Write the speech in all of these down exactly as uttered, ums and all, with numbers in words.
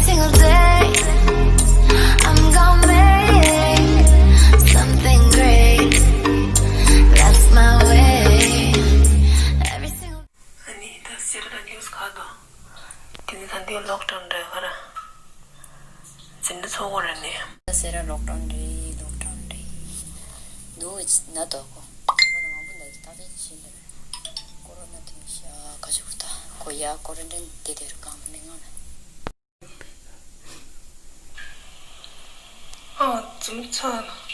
single day. I'm gonna make something great. That's my way. Every single ཨ་ནི་ད་སེ་ར་ལ་ཉུས་ག་དང་། དེ་ནི་ད་འདི་ལོག་ཀྲོན་རེད་ག་ར། འཛིན་གྲྭ་ཚོགས་པ་རེད་ནི། ད་སེ་ར་ལོག་ཀྲོན་རེད། ལོག་ཀྲོན་རེད། འདུག་ན་དོ་གོ། ཁོ་ན་མང་པོ་ན་ད་ད་ད་ཤིན་པ་རེད། ཀོ་རོ་ན་དེ་ཤ་ཁ་ཆུ་ད་གོ་ཡ་ཀོ་རོ་ན་དེ་དེར་གང་མི་ང་ན། ཨ། ཙུམ་ཚ་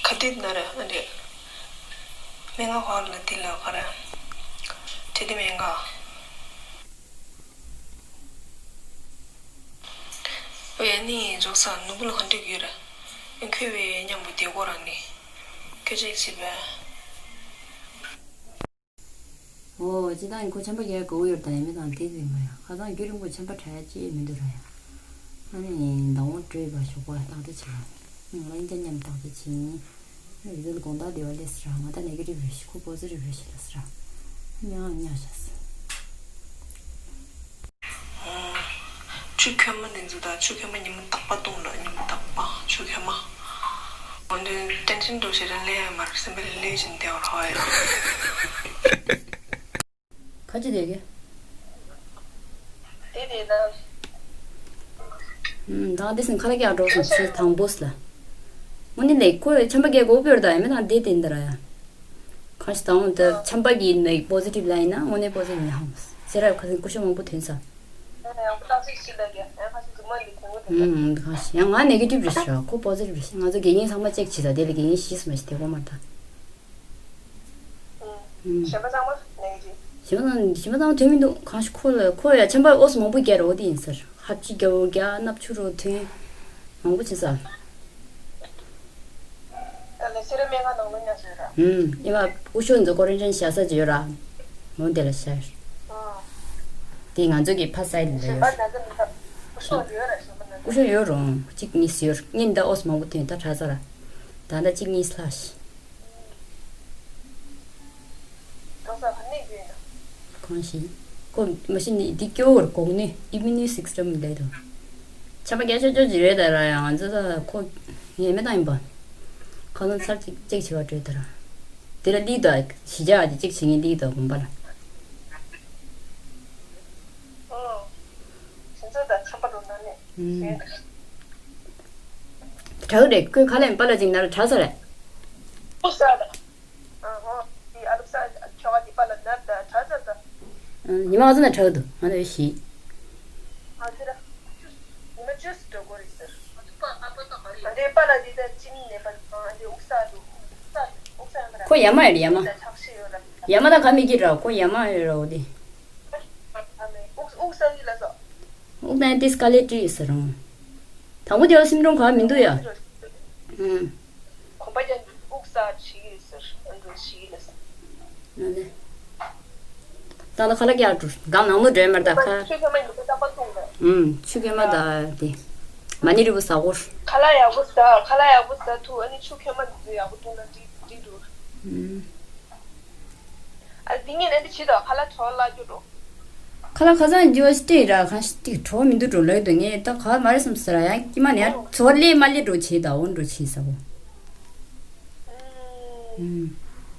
ག་དུས་ན་ར་ཨ་འདྲེ། མི་ང་ཧོར་ལ་དེ་ལ་ག་ར། དེ་དེ་མེད་ག། ཨོ་ཡ་ནི་འཇོག་ས་ནུ་བུ་ལ་ག་འདྲེ་གི་ར། ཨེ་ཁོས་བའི་མཉམ་པོ་དེ་གོ་ར་ནི། ཁྱོད་ཅིག་བྱེད་པས། ཨོ། སྤྱི་བཏང་ཁོ་ཆམ་པ་རྒྱག་དགོས་ཡོད་ད་ཡིན་མིན་དང་དེ་ཟིན་པ་ཡ། ཁ་སང་རྒྱུན་རིང་པོ་ཆམ་པ་དྲག་ཡ་ཅི་མི་འདུག་ར་ཡ། ཨ་ནི་ཟླ་བ་བགྲོད་པ་ཞོགས་པ་ཏག་ཏག་བྱེད་ར། ང་ལ་ཨིན་ཅ་མཉམ་ཏག་ཏག་བྱེད་ཡིན། ཨ་ནི་རི་ཛལ་དགོང་དག་དེ་བ་སླེབས་སི་ར། ང་ད་ནེ་གེ་ཊིབ་རེད་ཤི་ཁོ་པོ་ཛི་ཊིབ་རེད་ཤི་ལ་སི་ར། ཉག་ཉག་ཤ་སི། ཆུ་ཁོལ་མ་འདི་ཚོ་དང་ཆུ་ཁོལ་མ་ཉི་མ་རྟག་པ་བཏུང་ལ་ཉི་མ་རྟག་པ་ཆུ་ཁོལ་མ། འོན་ཏེ་ཏེན་ཤན་འགྲོ་ཞེ་དྲག་ལས་མར་སེམས་པའི་ལས་བཞིན་བདེ་བར་ཧོ་ཡ། ཁ་ཅི་དེ་གི། དེ་དེ་ན། ད་དེ་སིན་ཁ་ལ་ཀྱ་འགྲོ་སོང་ཚེ་དང་པོ་སི་ལ། དངོས་གནས་ལས་ཁོ་ཆམ་པ་རྒྱག་དགོས་པར་ད་ཡ་མེད་དང་དེ་དེ་འདི་ར་ཡ། གང་ཞིག་དང་དེ་ཆམ་པ་གི་ནི་པོ་ཛི་ཊིབ་ལ་ཡིན་ན་དངོས་གནས་པོ་ཛི་ཊིབ་ཡིན་ཧམ། སེ་ར་ཁ་སིན་སྐུ་ཞབས་མང་པོ་ཐོན་ས། ཨུམ། གང་ཞིག་ཡང་ང་ནེ་གེ་ཊིབ་རེད་ཤག་ཁོ་པོ་ཛི་ཊིབ་རེད་ཤག་ང་ཚོ་དགེ་རྒན་ཚང་མ་ཅེག་བྱེད་ས་དེ་ལ་དགེ་རྒན་བཞི་སུ་མ་ཞིག་དེ་གོ་མར་ད། ཨུམ། གཞན་པ་ཚང་མ་ནེ་གེ་ཊིབ། གཞན་པ་ཚང་གཞན་པ་ཚང་ཐོན་མི་འདུག་གང་ཞིག་ཁོ་ལ་ཁོ་ཡ་ཆམ་པ་ཨོ་སི་མང་པོ་རྒྱག་རོགས་དེ་ཡིན་ཟེར། ཧབ་ཅི་རྒྱག་རོགས་རྒྱག་སྣབས་ཆུ་རོ་ཐོན། མང་པོ་བྱེད་ས། ད་ལས་སེ་ར་སྨན་ཁང་ནང་ལ་ཉར་ཟེར་ར། ཨུམ། ཨེ་མ་སྐུ་ཞབས་ཚོ་ཀོ་རན་ཊིན་བཞག་ས་ཅིག་ཡོད་ར། འོ་དེ་ལ་བཞག་ཨ། དེ་ང་ཚོ་གི་ཕ་སའི་ལ་གཞན་པ་ཡོད། ན་ཚ་ན་ཚ་སྐུ་ཞབས་ཡོད་ར་གཞན་པ་ན་སྐུ་ཚ། ཞབས་ཡོད་རུང་གཅིག་གཉིས་ཡོད། སྔོན་ད་ཨོ་སི་མང་པོ་ཐོན་ད་དྲག་ས་ར། ད་ད་གཅིག་གཉིས་ལྷག་ཤི། གང་ཟག་ག་ནས་ཡོད་ན། གང་ཞིག་ཁོ་མ་གཞི་ནས་འདི་སྐྱོ་བོར་གོང་ནས་ཨི་མི་ནི་སིག་སི་ཊམ་ལས་དང་། ཆམ་པ་རྒྱག་ཆོག་ཆོག་ཅིག་རེད་ད་ར་ཡང་ང་ཚོ་ད་ཁོ་ངས་མེད་དང་ཡིན་པ། ཁ་སང་ཚར་གཅིག་ཅེག་བྱེད་པ་འགྲོ་ད་ར། དེ་ལ་ལི་ད་ཞི་ཅག་དེ་ཅེག་བྱེད་ངེས་ལི་ད་དགོན་པ་ལ། ཨོ། ཁྱེད་ཚོ་ད་ཆམ་པ་འགྲོ་ན་ནས། ཨུམ། ཞེས། དྲག་རེད་ཁོས་ཁ་ལས་པ་ལ་ཅིག་ན་ར་དྲག་ས་རེད། ཨོ་ས་ར། ཨ་ཧོ། དེ་ཨ་ལུག་ས་ཁྱོ་ག་དེ་པ་ལ་ནར་ད་དྲག་ས་ད། ཨ། ཉི་མ་ང་ཚོ་ན་དྲག་འདུག་ང་ཚོ་ཞི། ཨ་ཙི་ར། ཉི་མ་བཅུ་སུ་འགྲོ་དགོས་རེད་ཟེར། ཨ་འདྲེ་པ་ལ་དེ་ད་ཅིན་ནས་པ་ཨ་འདྲེ་དབུགས་ས་འདུག་དབུགས་ས་དབུགས་ས་ཡང་ར། ཁོ་ཡ་མ་ཡོད་ཡ་མ། ད་ཆག་ཤི་ཡོད་ར། ཡ་མ་ད་ག་མི་གི་ར་ཁོ་ཡ་མ་ཡོད་ར་འོ་དེ། ཨ་མེ་དབུགས་དབུགས་ས་ཡི་ལ་སོ། དབུགས་ན་ཏིས་ཀ་ལེ་ཏི་ཟེར་རུང་། དང་པོ་དེ་ལ་སིམ་ཊོམ་ག་མི་འདུག་ཡ། ཨུམ། གོམ་པ་རྒྱག་དུས་དབུགས་ས་ཞིག་ཡོད་ཟེར་ཨ་འདྲ་ཞིག་ཡོད་ཟེར། ཨ་ལེ། ད་ལྟ་ཁ་ལག་ཀྱག་འགྲོ་གང་ནང་ལོ་འདྲེ་མར་ད་ཁ། ཆུ་ཁ་མ་ཡིན་པ་ཏག་པ་བཏུང་ལ། ཨུམ། ཆུ་ཁ་མ་ད་དེ། མ་ཎི་རི་བོ་ཟ་གོ། ཁ་ལག་ཡག་པོ་ཟ་ཁ་ལག་ཡག་པོ་ཟ་ཐུབ་ཨ་ནི་ཆུ་ཁ་མ་འདི་ཚོ་ཡག་པོ་བཏུང་ན་འགྲིག་འགྲིག་འགྲོ། ཨུམ། ཨ་འདི་ངས་ཨ་འདི་བྱེད་དོ་ཁ་ལག་གྲོ་བརླག་རྒྱུ་འགྲོ། ཁ་ལག་ཁ་སང་འགྱོ་སྟེ་ར་ཁ་ཤས་ཏིག་གྲོ་མི་འདུག་འགྲོ་ལོས་འདུག་ངས་ད་ག་མ་རེད་བསམ་ཟེར་ར་ཡང་ཀྱི་མ་ནས་ཡར་ཚོ་ལས་མ་ལས་འགྲོ་བྱེད་ད་འོ་འགྲོ་བྱེད་ས་བོ། ཨུམ།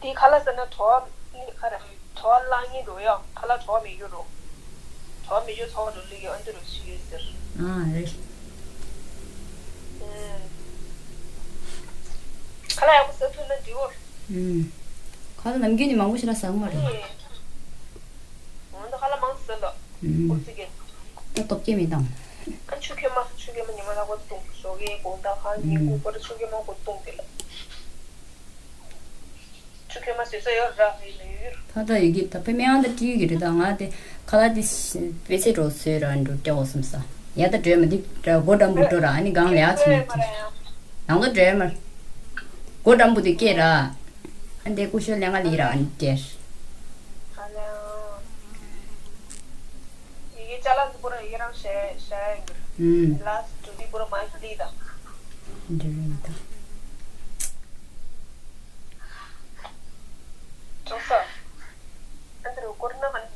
དེ་ཁ་ལག་ཟ་ན་གྲོ་བ་ལས་ཁ་ར་གྲོ་བ་བརླག་ངེས་འགྲོ་ཡང་ཁ་ལག་གྲོ་བ་མི་འགྱུར་རོ། གྲོ་བ་མི་འགྱུར་ཚོ་འགྲོ་ལུགས་ཡོད་ཨ་འདི་རུ་ཞིག་ཡོད་ཟེར། ཨ་རེད། ཨུམ། ཁ་ལག་ཡག་པོ་ཟ་ཐུབ་ན་འགྲིག་འོ། ཨུམ། ཁ་ལག་ནམ་རྒྱུན་ནས་མང་པོ་ཞིག་ལ་ཟ་གི་མ་རེད། ཨེ། འོ་ན་ཁ་ལག་མང་ཟ་ལ། ཨུམ། ཨོ་ཙི་གེ། ད་སྟོབས་སྐྱེད་མེད་དང་། ཨ་ཆུ་ཁེ་མ་ཆུ་ཁེ་མ་ཉི་མ་ལྷག་པར་བཏུང་ཞོགས་ཀས་དགོང་དག་གང་ཉིན་ཨུམ། གུང་པར་ཆུ་ཁེ་མ་གོ་བཏུང་དེ་ལ། ཆུ་ཁེ་མ་ཟོས་ས་ཡོད་ར་ཡིན་ལ་ཡོད་ཡོད། ད་ལྟ་ཡོད་ཀྱི་ད་ཕེ་མེ་ཨང་ད་ཀྲི་ཡོད་ཀྱི་རེད་ད་ང་དེ་ཁ་ལག་དེ་པེ་ཚེ་འགྲོ་ཟོས་ར་འགྲོ་སྐྱ་འོ་སམ་ས་ཡ་ད་སྒྲོལ་མ་འདི་ར་སྒོ་འགྲམ་བུ་འགྲོ་ར་ཨ་ནི་སྒང་ལ་ཡ་ཚོ་མི་ཁྱེར་ནང་ལོ་སྒྲོལ་མ་སྒོ་འགྲམ་བུ་དེ་སྐྱེས་ར་ཨ་འདི་ཀུ་ཤོ་ལེ་ང་ལི་ར་ཨ་ནི་སྐྱེར། ཡི་གེ་ཅ་ལག་འདི་པོ་ར་ཡི་གེ་རང་བཤད་བཤད་ཡ་ཡིན་གྱི་རེད། ལ་སི་ཊི་འདི་པོ་ར་མ་ཤི་ལི་ད། འདི་རེད་ད། ཅོག་ས། ཨ་འདི་རུ་སྐོར་ན་ཧན།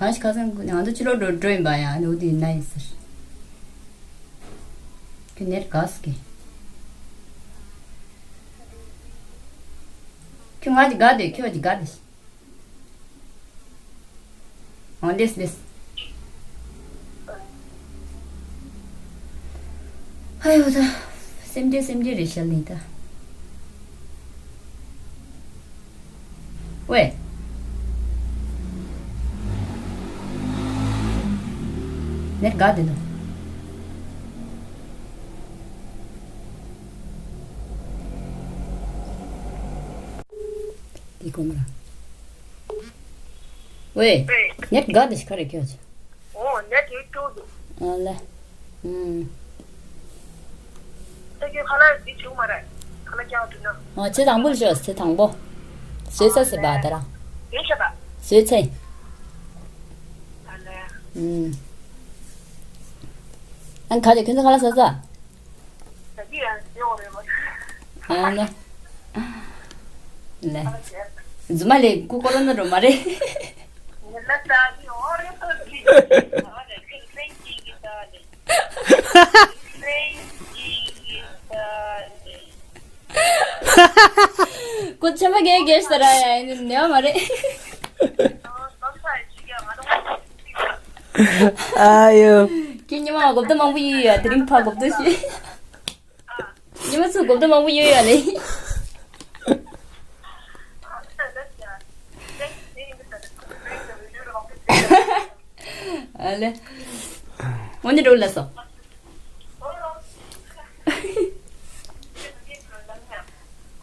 གང་ཞིག་ཁ་སང་ང་ཚོ་ཕྱི་ལོགས་འགྲོ་འགྲོ་ཡིན་པ་ཡང་འོ་དེ་ན་ཡིན་ཟེར། ཁྱོད་ནེར་ག་སི་གི། ཁྱོད་ང་ཅི་དགའ་དེ་ཁྱོད་ཅི་དགའ་དེ། ཨོ་ལེས་ལེས། ཧ་ཡོ་ད། སེམས་ཅན་སེམས་ཅན་རེད་ཤལ་ནི་ད། ཝེ། ནེར་ག་དེ་ནོ། དེ་གོ་མ་ར། ཝེ། ནེར་ག་དེ་ཤི་ཁ་རེ་ཁྱོད། ཨོ་ནེར་དེ་ཀྲོ་དུ། ཨ་ལེ། ཨུམ། ད་ཁྱོད་ཁ་ལག་འདི་བྱུང་མ་རེད། ཁ་ལག་རྒྱག་འདུག་ན། ཨ་ཚེ་དང་པོ་ལ་ཤོག་ཚེ་དང་པོ། བཟོས་ས་ཟེར་བ་ད་ར། ཡིན་ཤ་ད། བཟོས་ཚེ། ཨ་ལེ། ཨུམ། ཨ་ཁ་ཅིག་ཁྱོད་ཚོ་ཁ་ལག་ཟ་ས། ད་ཅི་ཡང་ཡོང་རེད་མ། ཨ་ལེ། ལེ། རྫུན་མ་ལས་ཁུ་ཀོ་རོ་ན་འགྲོ་མ་རེད། ཁོ་ཆམ་པ་རྒྱག་རྒྱག་ས་ར་ཡ་ནི་ནེ་བ་མ་རེད། ཨ་ཡོ། ཁྱེད་ཉི་མ་གོ་བརྡ་མང་པོ་ཡོད་ཡ་དེ་རིང་ཕ་གོ་བརྡ་ཞུ། ཉི་མ་ཚོ་གོ་བརྡ་མང་པོ་ཡོད་ཡ་ལེ། ཨ་ལེ། འོ་ནི་འགྲོ་ལ་སོ།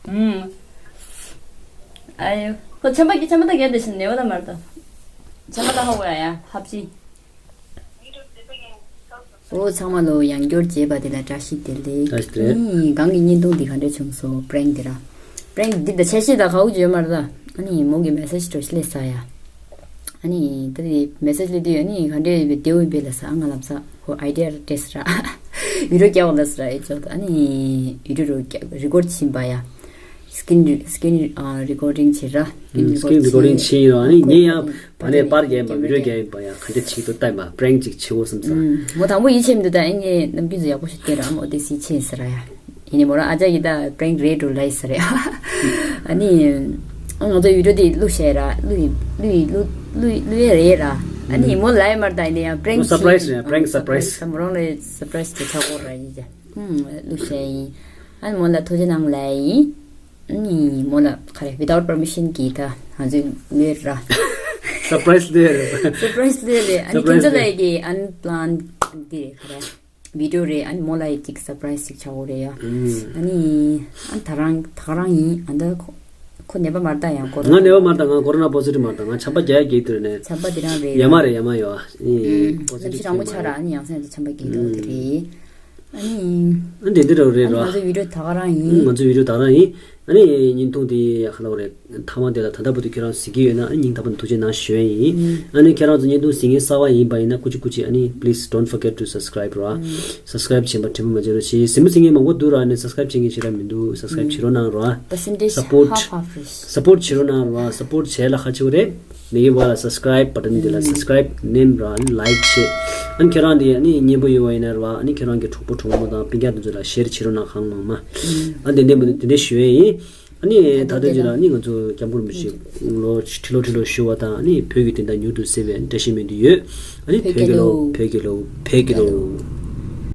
ཨུམ། ཨ་ཡོ། ཁོ་ཆམ་པ་གི་ཆམ་པ་ད་གས་དེ་བཞིན་ནེ་བ་ད་མར་ད། ཆམ་པ་ད་ཧ་གོ་ཡ་ཡ་ཧབ་ཅི། ཨོ་ཚང་མ་ལོ་ཡང་བསྐྱར་མཇལ་བ་དེ་ལ་བཀྲ་ཤིས་བདེ་ལེགས། བཀྲ་ཤིས་བདེ་ལེགས། ཨ་ནི་གང་གི་བརྙན་ཐུང་འདི་ག་འདྲས་བྱུང་སོང་པྲེང་འདི་ར། པྲེང་འདི་ད་ཆ་ཤས་ད་གའུ་བརྗོད་མར་ད། ཨ་ནི་མོ་གི་མེ་སེ་ཇི་འགྲོ་ཤི་ལས་ས་ཡ། ཨ་ནི་ད་དེ་མེ་སེ་ཇི་ལས་དུས་ཨ་ནི་ག་འདྲས་བདེ་བོ་བེ་ལ་ས་ང་ལབ་ས་ཁོ་ཨའི་ཌི་ཡ་སྤྲད་ས་ར། བི་ཌི་ཡོ་རྒྱག་ལ་ས་ར་ཨེ་ཅོག་ཨ་ནི་བི་ཌི་ཡོ་རི་ཀོར་ཌ་བྱིན་པ་ཡ། སི་ཀིན་སི་ཀིན་ཨ་རི་ཀོར་ཌིང་བྱེད་ར། སི་ཀིན་རི་ཀོར་ཌིང་བྱེད་ཡོད། ཨ་ནི་ངས་ཡང་བ་ནས་པར་རྒྱབ་པ་བི་ཌི་ཡོ་རྒྱབ་པ་ཡང་ག་འདྲ་བྱེད་ཀྱི་འདུག་ལྟ་ཡིན་པ་པྲེང་ཅིག་བྱེད་འོ་བསམ་ས། ཨུམ། མོ་དང་པོ་ཡིད་ཆེས་མི་འདུག་ད་ཨེ་ངས་ནམ་རྒྱུན་ཚོ་ཡག་པོ་ཞིག་བལྟས་ར་མོ་དེ་སི་ཆེས་ཟེར་ར་ཡ། ཡིན་ནི་མོ་ར་ཨ་ཅག་གི་ད་པྲེང་རེད་འགྲོ་ལ་ཡི་ཟེར་ཡ། ཨ་ནི་ང་ཚོ་བི་ཌི་ཡོ་དེ་བླུགས་བྱས་ར་བླུགས་ཡིན་བླུགས་ཡིན་བླུགས་བླུགས་བླུགས་ཡས་རེད་ར། ཨ་ནི་མོ་ལ་ཡི་མར་ད་ཡིན་ནི་ཡང་པྲེང་སར་པ་རའི་སི་རེད། པྲེང་སར་པ་རའི་སི། ད་མོ་རང་ལ་སར་པ་རའི་སི་དེ་ཆགས་ཀྱི་རེད་ར་ཡིན་ཅེ། ཨུམ། བླུགས་བྱས་ཡིན། ཨ་ནི་མོ་ལ་ཐུགས་རྗེ་གནང་ལ་ཡིན། ཨ་ནི་མོ་ལ་ག་རེ་without permission གིས་ད་ང་ཚོའི་ལོས་ར། སར་པ་རའི་སི་ལོས་ར། སར་པ་རའི་སི་ལོས་རེད། ཨ་ནི་སར་པ་རའི་སི་ཁྱེད་ཚོ་ལ་ཡི་གི་unplanned འདི་རེད་ག་རེ། བི་ཌི་ཡོ་རེད། ཨ་ནི་མོ་ལ་ཡི་ཅིག་སར་པ་རའི་སི་ཅིག་ཆགས་འོ་རེད་ཡ། ཨ་ནི་ཨ་ད་རང་ད་ག་རང་ཡིན། ཨ་ད་ཁོ་ཁོ་ནད་པ་མར་ད་ཡང་ཀོ་རོ་ང་ནད་པ་མར་ད་ང་ཀོ་རོ་ན་པོ་ཛི་ཊིབ་མར་ད་ང་ཆམ་པ་རྒྱག་ཡ་གི་དུས་ནས། ཆམ་པ་འདི་རང་རེད་ཡ་ཡ། མ་རེད་ཡ་མ་ཡོད་ཨ། ཨུམ། པོ་ཛི་ཊིབ་ལམ་སང་རང་མགོ་ཆགས་ར་ཨ་ནི་ཡང་སེམས་ཀྱི་ཆམ་པ་གི་འདུག་དེ་རེད། ཨ་ནི། ཨ་འདི་འདི་རུ་རེད་རོ། ང་ཚོ་བི་ཌི་ཡོ་ད་ག་རང་ཡིན། ང་ཚོ་བི་ཌི་ཡོ་ད་ག་རང་ཡིན། ཨ་ནི་བརྙན་ཐུང་འདི་ཧ་ལ་བ་རེད། མཐའ་མ་དེ་ལ་ད་ལྟ་བར་དུ་ཁྱེད་རང་གཟིགས་ཀྱི་ཡོད་ན་ཨ་ནི་སྙིང་ཐག་པ་ནས་ཐུགས་རྗེ་གནང་ཞུ་ཡ་ཡིན། ཨ་ནི་ཁྱེད་རང་ཚོ་བརྙན་ཐུང་གཟིགས་མཁན་གསར་པ་ཡིན་པ་ཡིན་ན་ཀུ་ཅི་ཀུ་ཅི་ཨ་ནི་please don't forget to subscribe རོ། subscribe བྱེད་པ་དྲན་པ་མ་བརྗེད་རོགས་བྱེད། གཟིགས་མོ་གཟིགས་མཁན་མང་པོ་འདུག་ར། ཨ་ནི་subscribe བྱེད་མཁན་ཞེ་དྲག་མི་འདུག subscribe བྱེད་རོགས་གནང་རོ། ད་སེམས་ཁྲལ་support half half རེད། support བྱེད་རོགས་གནང་རོ། support བྱས་ལ་ཁ་ཆེ་བོ་རེད། མི་གི་བ་ལ་subscribe button འདི་ལ་subscribe མནན་ར་like བྱེད། ཨ་ནི་ཁྱེད་རང་འདི་ཨ་ནི་སྙན་པོ་ཡོད་པ་ཡིན་ན་ར་ཨ་ནི་ཁྱེད་རང་གི་གྲོགས་པོ་གྲོགས་མོ་དང་སྤུན་ཀྱག་དེ་ཚོ་ལ་ཤེར་བྱེད་རོགས་གནང་གང་མང་མ། ཨ་འདི་འདྲས་མི་འདུག་དེ་འདྲས་ཞུ་ཡས་ཡིན། ཨ་ནི་ད་ལྟ་ཅི་ལ་ཨ་ནི་ང་ཚོ་སྐྱབས་མགོན་རིན་པོ་ཆེ་ལོ་ཁྲི་ལོ་ཁྲི་ལོ་བཞུགས་པ་དང་ཨ་ནི་བོད་ཀྱི་བདེན་མཐའ་མྱུར་དུ་གསལ་བའི་བཀྲ་ཤིས་སྨོན་འདུན་ཡོད། ཨ་ནི་བོད་ཀྱི་ལོ་བོད་ཀྱི་ལོ་བོད་ཀྱི་ལོ།